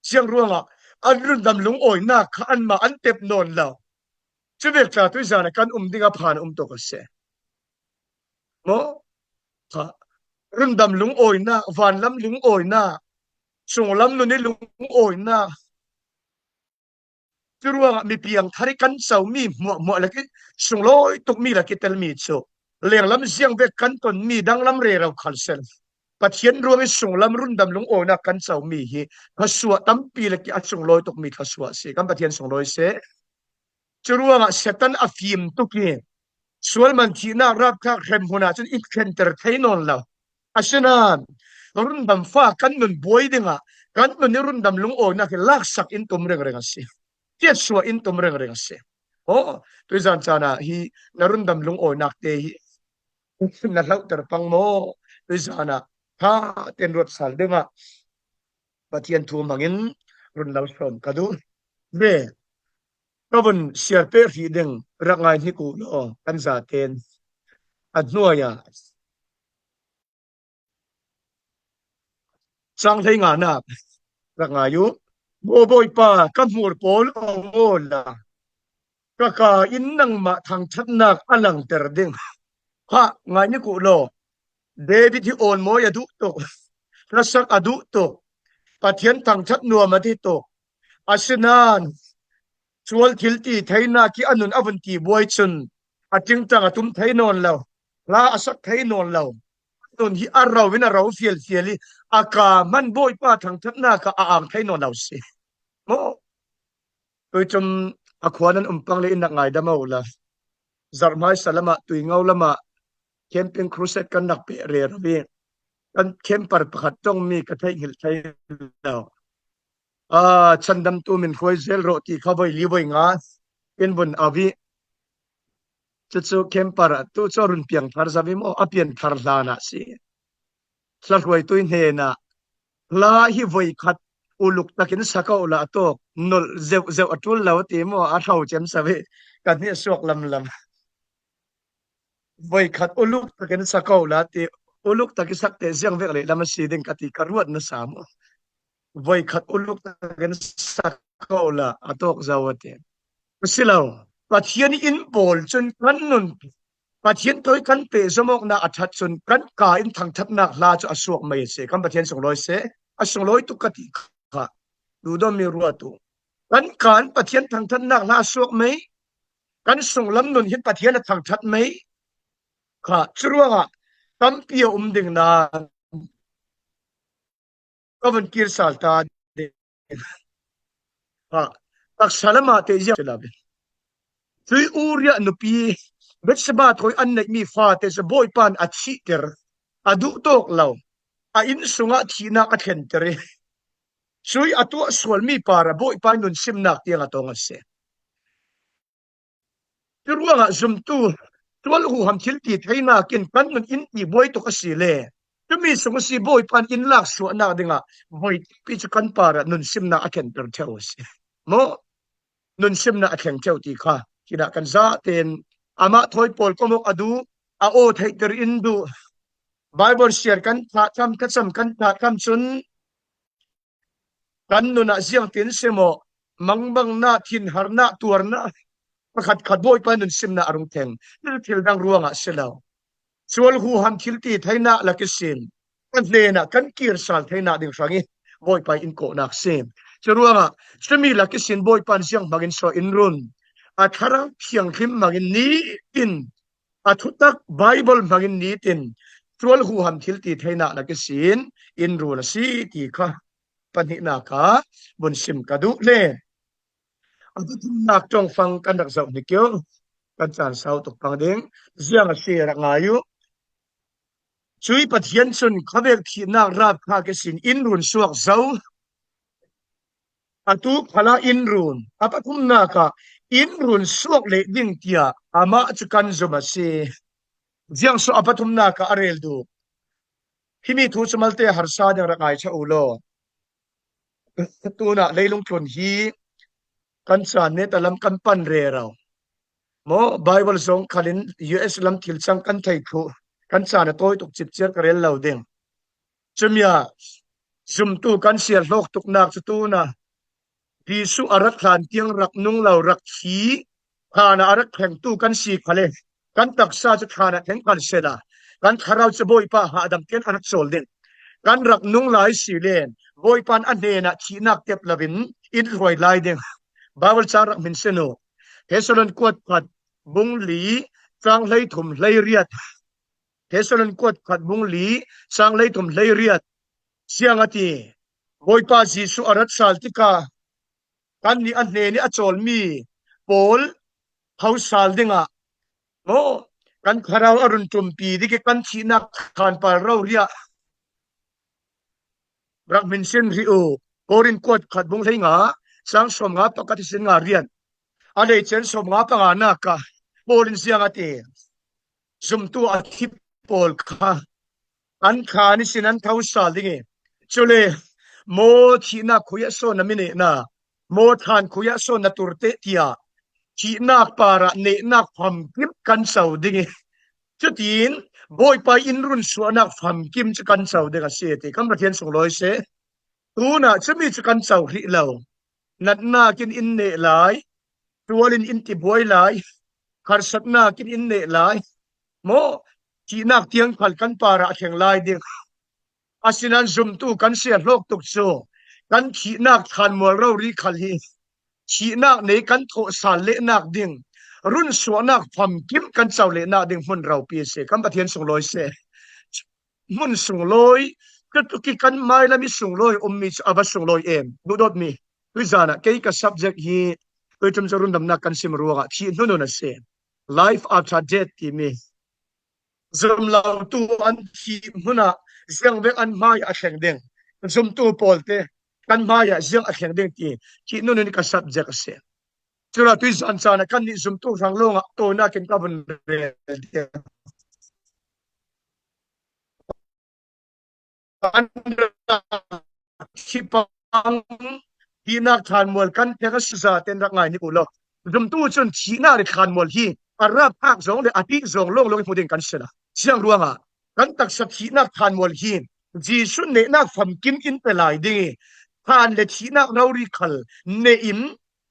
Siang ruangah an rundam lungawinak kha anmah an tep nawn lo. Cuvek tla tuizan ah kan um ding a phan a um tuk a si. Maw? Ha. Rundam lungawinak, vanlam lungawinak, sunglam nun i lungawinak. Curuangah mi piang thar i kan comi hmuahhmuah lak i sunglawi tukmi lak i telmi cu lenglam ziang vek kan tonmi danglam rero khal sel. Pathian ruang i sunglam rundam lungawinak kan comi hi thluasuah tampi lak i a sunglawi tukmi thluasuah si. Kan Pathian sunglawi seh. Curuangah Satan a fim tuk i sual man thihnak rapthlak hremhmun ah cun i thlenter thei nawn lo. Asinain rundam fa kan nun buai dingah kan nun i rundam lungawinak hi laksak in tum ringring a si. Tiatsuah in tum ringring a si. Aw, tuizan caan ah hi na rundam lungawinak te hi na hlauhter pang maw? Tuizan ah ṭha tein ruat sal dingah Pathian thu hmangin run lo sawn ka duh. Ve, ka vun siar peh hrih ding rak ngai hnik uh law kan zaten a hnuai ah cang hlei nganak rak ngai uh. Maw Bawipa, ka hmur pawl aw la, ka ka in nangmah thangṭhatnak a langter ding. Ha, ngai hnik uh law, David hi awnmawi a duh tuk, hlasak a duh tuk, Pathian thangṭhat nuam a ti tuk. Asinain sual thil ti theinak hi a nun a vun ti buai cun a ṭingṭang a tum thei nawn lo, hla a sak thei nawn lo. Nun hi a ro in a ro fialfial i a ka hman Bawipa thangṭhatnak ah a ang thei nawn lo si. Maw? Tuicum a khua nan um pang le in nak ngaidam uh la. Zarhmaisa lamah, Tuingo lamah camping crusade kan nak peh rero i kan camper pakhat ṭongmi ka theih hngilh thei lo. Aa, changdamtu min hruai zel rawh ti kha voi li voi nga in vun au i cucu camper ah tu cu a run piang thar zo i maw, a pian thar hlan ah si. Hla hruaitu hnenah hla hi voi khat uluk takin sa ko la a tawk, nolh zeuhzeuh a ṭul lo ti maw, a hro cem sa ve, kan hnih a suak lamlam. Voi khat uluk takin sa ko la ti, uluk tak i sak te ziang vek lehlam a si ding ka ti, ka ruat nasa maw. Voi khat uluk takin sa ko la a tawk zo a ti. Ka si lo, Pathian in pawl cun kan nun Pathian thawi kan pehzom awknak a ṭhat cun kan ka in thangṭhatnak hla cu a suak mai a si. Kan Pathian sunglawi seh, a sunglawi tuk ka ti kha. Duhdawtmi ruat uh. Kan ka in Pathian thangṭhatnak hla a suak mai. Kan sunglam nun hin Pathian a thangṭhat mai. Kha, curuangah tampi a um ding nain ka vun kir sal ta ding. Ha, taksa lamah te ziah si lo. Cui Uriah nupi Bathsheba thawi an neihmi fate cu Bawipa in a thihter, a duhtawk lo, a inn sungah thihnak a thlenter i cui a tuah sualmi par ah Bawipa in nunsimnak tiang a tong a si. Curuangah zumtu tual huham thil ti theinak in kan nun in ti buai tuk a si le, cumi sung a si Bawipa in in lak suahnak dingah voi tampi cu kan par ah nunsimnak a thlenter ṭheu a si. Maw? Nunsimnak a thleng ṭheu ti kha. Hinah kan zaten amah thawi pawl komok a duh, a aw theihter in duh. Bible siar kan thah tham, thacham kan thah tham cun kan nun ah ziangtin si maw, mangbangnak, thinharnak, tuarnak pakhatkhat Bawipa nunsimnak a rung thleng. Thil dang ruangah si lo. Sual huham thil ti theihna lak ihsin a hnenah kan kir sal theihna ding hrangin Bawipa in kawhnak si. Curuangah cumi lak ihsin Bawipa in zianghmangin saw in run. A Thlarau Thianghlim hmangin nitin, a thutak Bible hmangin nitin, sual huham thil ti theihna lak ihsin in run a si ti kha pahnihnak ah vun sim ka duh le. A pathumnak ṭongfang kan rak zoh ni kio, kan caan sau tuk pang ding. Ziang a si rak ngai uh. Cui Pathian cun khavek thihnak rapkhak ihsin in run suak zo. Atu khalah in run. A pathumnak ah in run suak leh ding tiah amah cu kan zum a si. Ziang so a pathumnak ah a rel duh? Himi thu cu malte harsa ding rak ngaichah u law. Tunah leilung tlun hi kan caan neta lam kan pan rero. Maw, Bible zong khalin U S lam thil cang kan thei thluh, kan caan a tawi tuk cipciar ka rel lo ding. Cumi ah zumtu kan si a hlawk tuknak cu tunah Jesuh a rat hlan tiang rak nung lo, rak thi, thlan ah a rak thlengtu kan si khal le, kan taksa cu thlan ah thleng khal sehla, kan thlarau cu Bawipa hahdam tiang a rak cawl ding. Kan rak nung lai si le, Bawipa in a hnenah thihnak tep loin in hruai lai ding. Bible cang rak hminsin u. Thessalon kuat khat bung li cang hleithum hleiriat. Thessalon kuat khat bung li cang hleithum hleiriat. Ziang a ti? Bawipa Jesuh a rat sal tikah kannih a hnen ih a cawlmi pawl tho sal dingah, maw, kan thlarau a run ṭumpi dik ih kan thihnak thlanpar rori ah rak hminsin rih u. Korin kuat khat bung hleinga, cang sawmnga pakhat ihsin nga riat. A lei cen sawmnga panganak ah Paul in ziang a ti? Zumtu a thi pawl kha an thlan ihsin an tho sal ding ih, cule maw thihnak khui ah so na mi nehnak, maw thlan khui ah so na turte tiah thihnak parah nehnak famkim kan co ding ih, cutiin Bawipa in runsuahnak famkim cu kan co ding a si ti kan Pathian sunglawi seh. Tunah cumi cu kan co hrih lo. Natnak in in neh lai, tual in in tibuai lai, harsatnak in in neh lai. Maw, thihnak tiang khal kan parah a thleng lai ding. Asinain zumtu kan si a hlawk tuk cu kan thihnak thlanmual rori khal hi thihnak nei kan thawh sal lehnak ding, runsuahnak famkim kan co lehnak ding hmun ropi a si. Kan Pathian sunglawi seh. Hmun sunglawi, cutuk ih kan hmailam ih sunglawi ummi cu a va sunglawi em? Duhdawtmi, tuizan ah kei ka subject hi tuiṭum cu rundamnak kan sim ruangah thih hnu nun a si. Life after death timi. Zumlotu an thih hmun ah ziang vek an hmai ah a thleng ding? Zumtu pawlte kan hmai ah ziang a thleng ding ti thih hnu nun ih ka subject a si. Curuangah tuizan caan ah kannih zumtu hrang lawngah tawinak in ka vun rel tiang. Kan rak thi pang, thihnak thlanmual kan thleng a si zate in rak ngai nik u law. Zumtu cun thihnak le thlanmual hi a rapkhak zong le a ṭih zong lawnglawng ih hmu ding kan si lo. Ziang ruangah? Kan taksa thihnak thlanmual hi Jesuh nehnak famkim in pe lai ding ih, thlan le thihnak rori khal neh in,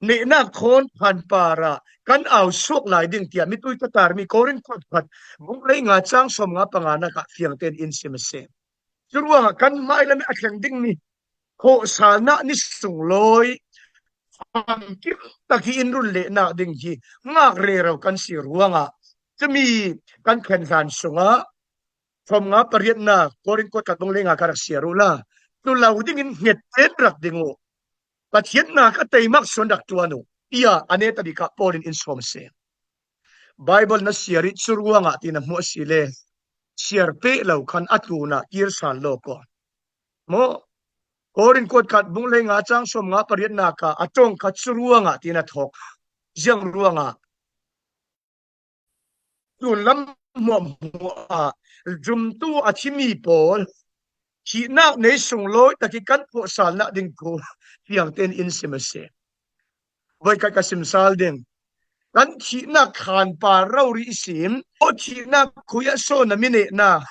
nehnak thawn thlan parah kan au suak lai ding tiah mi tui tatarmi Korin kuat khat bung hleinga cang sawmnga panganak ah fiang tein in sim a si. Curuangah kan hmailam ih a thleng dingmi thawhsalnak ni sunglawi famkim tak ih in run lehnak ding hi ngak rero kan si ruangah, cumi kan thlen hlan sungah sawmnga pariatnak Korin kuat khat bung hleinga ka rak siar uh la, tu lo dingin hnget tein rak ding uh. Pathian nak a teimak suan rak ṭuan uh, tiah a neta bik ah Paul in in sawm a si. Bible na siar ih cu ruangah ti na hmuh a si le, siar peh lo khan a tlunah kir sal law kaw. Maw, Korin kuat khat bung hleinga cang sawmnga pariatnak ah a ṭong kha cu ruangah ti na thawk. Ziang ruangah? Tlunlam hmuahhmuah ah zumtu a thimi pawl thihnak nei sunglawi tak ih kan thawhsalnak ding thu fiang tein in sim a si. Voikhat ka simsal ding. Kan thihnak thlanpar rori ihsin, aw thihnak khui ah so na mi nehnak,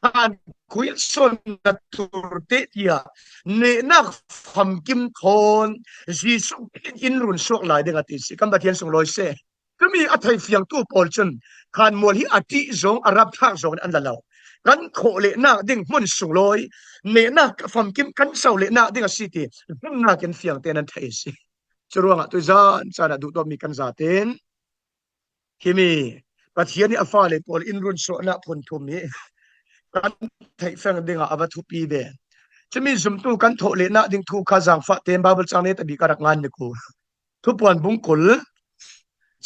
thlan khui ah so na turte tiah nehnak famkim thawn Jesuh in runsuak lai ding a ti si. Kan Pathian sunglawi seh. Cumi a thei fiangtu pawl cun khanmual hi a ṭih zong a rapthlak zong in an la lo. Kan khawh lehnak ding hmun sunglawi, nehnak famkim kan co lehnak ding a si ti zumnak in fiangte nan theih a si. Curuangah tuizan caan ah duhdawtmi kan zaten himi Pathian ih a fale pawl in runsuahnak phunthum hi kan theih feng dingah a va thupi ve. Cumi zumtu kan thawh lehnak ding thu kha zaangfah tein Baibal cang neta bik a rak ngan ni ku. Thupuan bungkul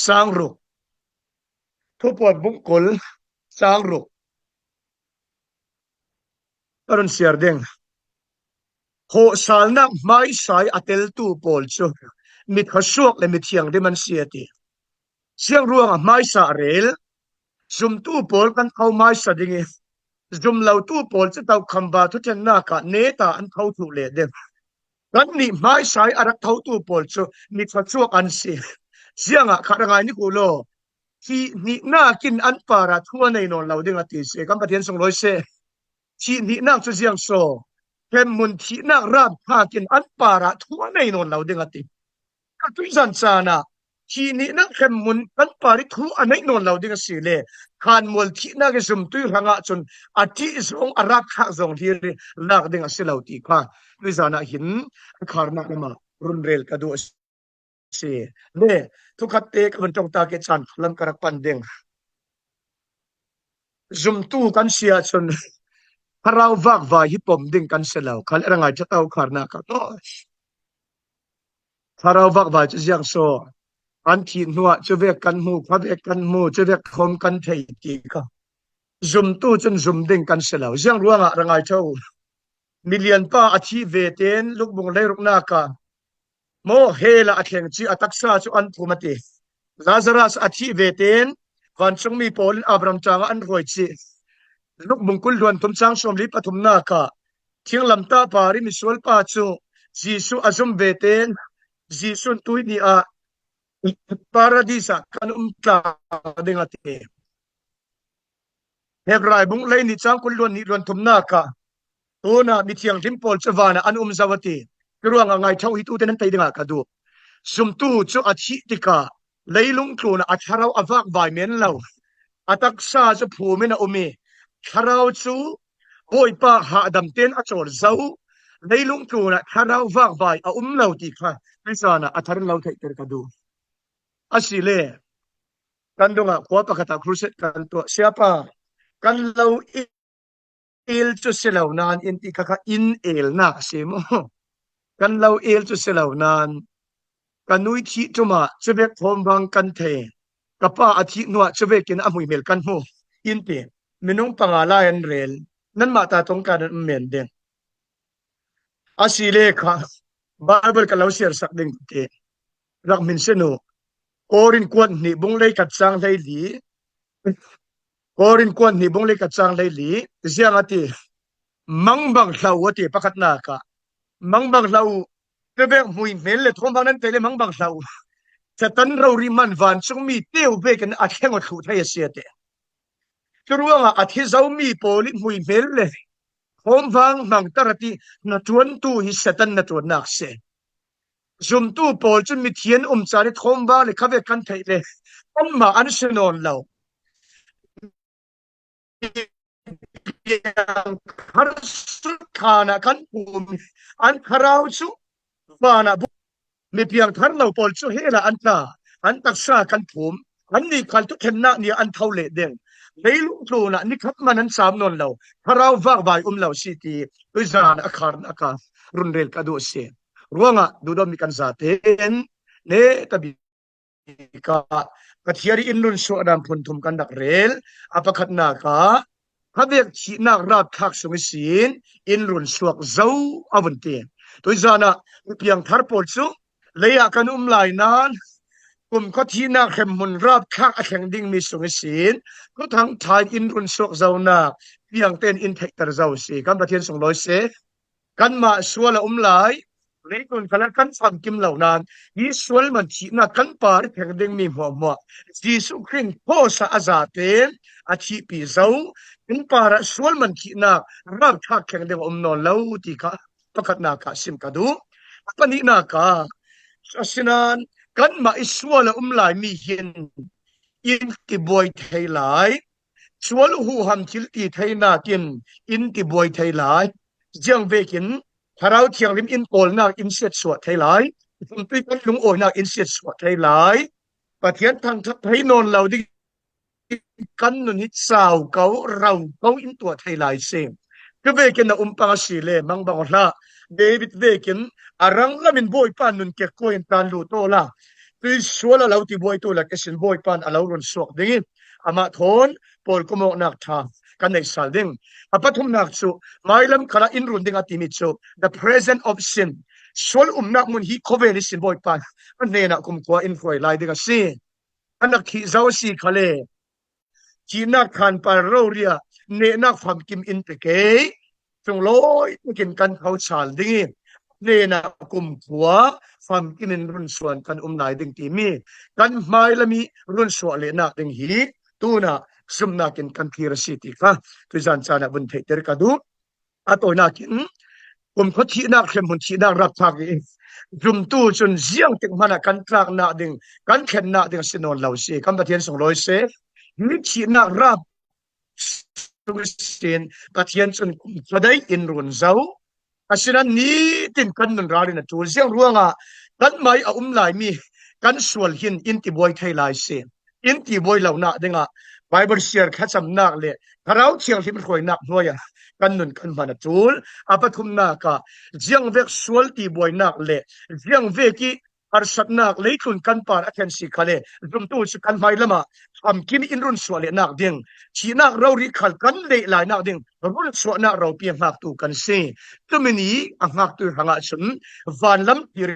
cang ruk. Thupuan bungkul cang ruk. Ka run siar ding. Khawhsalnak hmaisa ih a teltu pawl cu mi thawsuak le mi thianghlim an si a ti. Ziang ruangah hmaisa a rel? Zumtu pawl kan tho hmaisa ding ih, zum lotu pawl cu tokham va thuṭhennak ah neta an tho thluh leh ding. Kannih hmaisa ih a rak thotu pawl cu mi thawsuak an si. Ziangah kha ra ngai ni ku law, thih hnihnak in an parah thu a nei nawn lo ding a ti si. Kan Pathian sunglawi seh. Thih hnihnak cu ziang so? Hremhmun thihnak rapthlak in an parah thu a nei nawn lo ding a ti. Ka tuizan caan ah thih hnihnak hremhmun kan par ih thu a neih nawn lo ding a si le, khanmual thihnak ih zumtu ih hrangah cun a ṭih zong a rapthlak zong hlir ih lak ding a si lo ti kha tuizan ah hin a kharnak lamah run rel ka duh a si. Le thukhatte ka vun ṭongtak ih caan lam ka rak pan ding. Zumtu kan si ahcun thlarau vakvai hi pom ding kan si lo. Kha le ra ngai ṭha to kharnak ah thlarau vakvai cu ziang so? An thih hnuah cuvek kan hmu, khavek kan hmu, cuvek thawm kan thei ti kha zumtu cun zum ding kan si lo. Ziang ruangah ra ngai ṭha u. Milianpa a thih vetein lukbung leiruknak ah maw, hell ah a thleng cih a taksa cu an phum a ti. Lazarus a thih vetein vancungmi pawl in Abraham ṭaang ah an hruai cih. Lukbung kul hluan thum cang sawmli pathumnak ah thinglamtah par ih misual pa cu Jesuh a zum vetein Jesuh in tuihni ah Paradis ah kan um tlak ding a ti. Hebrai bung leihnih cang kul hluan hnih hluan thumnak ah tunah mithianghlim pawl cu van ah an um zo a ti. Curuangah ngai ṭha u, hi tute nan tei dingah ka duh. Zumtu cu a thih tikah leilung tlunah a thlarau a vakvai men lo. A taksa cu phum in a um ih thlarau cu Bawipa hahdam tein a cawl zo. Leilung tlunah thlarau vakvai a um lo ti kha tuizan ah a thar in lo theihter ka duh. Asile kan dongah khua pakhat ah crusade kan tuah. Siapa, kan lo el cu si lo nain ti kha kha in elnak a si maw? Kan lo el cu si lo nain ka nu ih thih ṭum ah cuvek thawmvang kan thei. Ka pa a thih hnuah cuvekin a hmuihmel kan hmu in ti. Minung panga lai an rel. Nanmah ta tongka nan um men ding. Asile kha Baibal ka lo siarsak ding ti rak hmin sin u. Korin kuat hnih bung leikhat cang hleili. Korin kuat hnih bung leikhat cang hleili. Ziang a ti? Mangbang hlah u a ti pakhatnak ah. Mangbang hlah u. Cuvek hmuihmel le thawmvang nan tei le mangbang hlah u. Satan rori man vancungmi teu vekin a thleng aw thluh thei a si a ti. Curuangah a thi zomi pawl ih hmuihmel le thawmvang hmangter a ti hnaṭuantu hi Satan hnaṭuannak si. Zumtu pawl cun mithiang um caan ih thawmvang le khavek kan theih le anmah an si nawn lo. Piangthar sut khan ah kan phum, an thlarau cu van ah bu-, mi piangthar lo pawl cu hell ah an tla, an taksa kan phum, annih khal thuṭhennak ni ah an tho leh ding. Leilung tlunah nikhat man an cam nawn lo, thlarau vakvai um lo si ti tuizan a kharnak ah run rel ka duh a si. Ruangah duhdawtmi kan zaten neta bik ah Pathian ih in runsuahdan phunthum kan rak rel. A pakhatnak ah khavek thihnak rapthlak sung ihsin in runsuak zo a vun ti. Tuizan ah piangthar pawl cu lei ah kan um lai nain kumkhua thihnak hremhmun rapthlak a thleng dingmi sung ihsin Thuthang ṭha in in runsuak zonak piangtein in theihter zo a si. Kan Pathian sunglawi seh. Kanmah sual a um lai, leitlun khalah kan famkim lo nain hi sual man thihnak kan par ih thleng dingmi hmuahhmuah Jesuh Khrih cross ah a zaten a thihpi zo. Kan parah sual man thihnak rapthlak thleng ding a um nawn lo ti kha pakhatnak ah sim ka duh. A pahnihnak ah, asinain Kanmah i sual a um lai mi hin in tibuai thei lai. Sual huham thil ti thei nakin in tibuai thei lai. Ziang vekin Thlarau Thianghlim in pawlnak in siatsuah thei lai. Zumtui kan lungawinak in siatsuah thei lai. Pathian thangthak thei nawn lo ding kan nun hi cau ko, rau ko in tuah thei lai si. Cu vekin a um pang a si le mangbang hlah. David vekin a ranglam in Bawipa nun kekkuai in tlan lut aw la. Tui sual a lo tibuaitu lak ihsin Bawipa in a lo run suak ding i, amah thawn pawlkomawknak ṭha kan neih sal ding. A pathumnak cu mailam khalah in run ding a timi cu the presence of sin. Sual umnak mun hi khawvel ihsin Bawipa in a hnenah kumkhua in hruai lai ding a si. A nak thih zo a si khale, thihnak khanpal rori ah nehnak famkim in pe ke, sunglawi takin kan tho sal ding i, hnenah kumkhua famkim in run suan kan um lai ding timi kan hmailam i run suah lehnak ding hi tunah zumnak in kan thlir a si ti kha tuzan caan ah vun theihter ka duh. A tawinakin kumkhua thihnak, hremhmun thihnak rapthlak i zumtu cun ziangtik hmanah kan tlaknak ding, kan thlennak ding a si nawn lo si. Kan Pathian sunglawi seh. Hi thihnak rap sung ihsin Pathian cun kumkhua dei in run zo. Asinain nitin kan nun ralrin a ṭul. Ziang ruangah kanmah i a um lai mi kan sual hin in tibuai thei lai si. In tibuai lonak dingah Bible siar thlacamnak le Thlarau Thianghlim hruainak hnuaiah kan nun kan hman a ṭul. A pathumnak ah ziangvek sual tibuainak le ziangvek i harsatnak leitlun kan par a thlen si khale, zumtu cu kan hmailam ah famkim in run suah lehnak ding, thihnak rori khal kan leh lainak ding run suahnak ropi a hngaktu kan si. Cumi ni a hngaktu hrangah cun vanlam thlir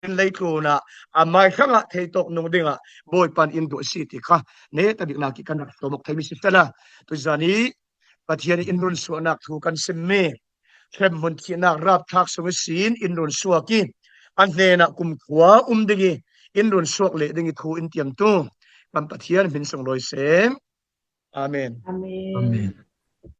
in leitlun ah a mai hrangah theitawk nung dingah Bawipa in in duh a si ti kha neta biknak i kan rak hlawm awk theimi si sehla, tuzan i Pathian in run suahnak thu kan simmi hremhmun thihnak rapthlak sung ihsin in run suak i, a hnenah kumkhua um ding i in run suak leh ding i thu in tiamtu kan Pathian hmin sunglawi seh. Amen. Amen.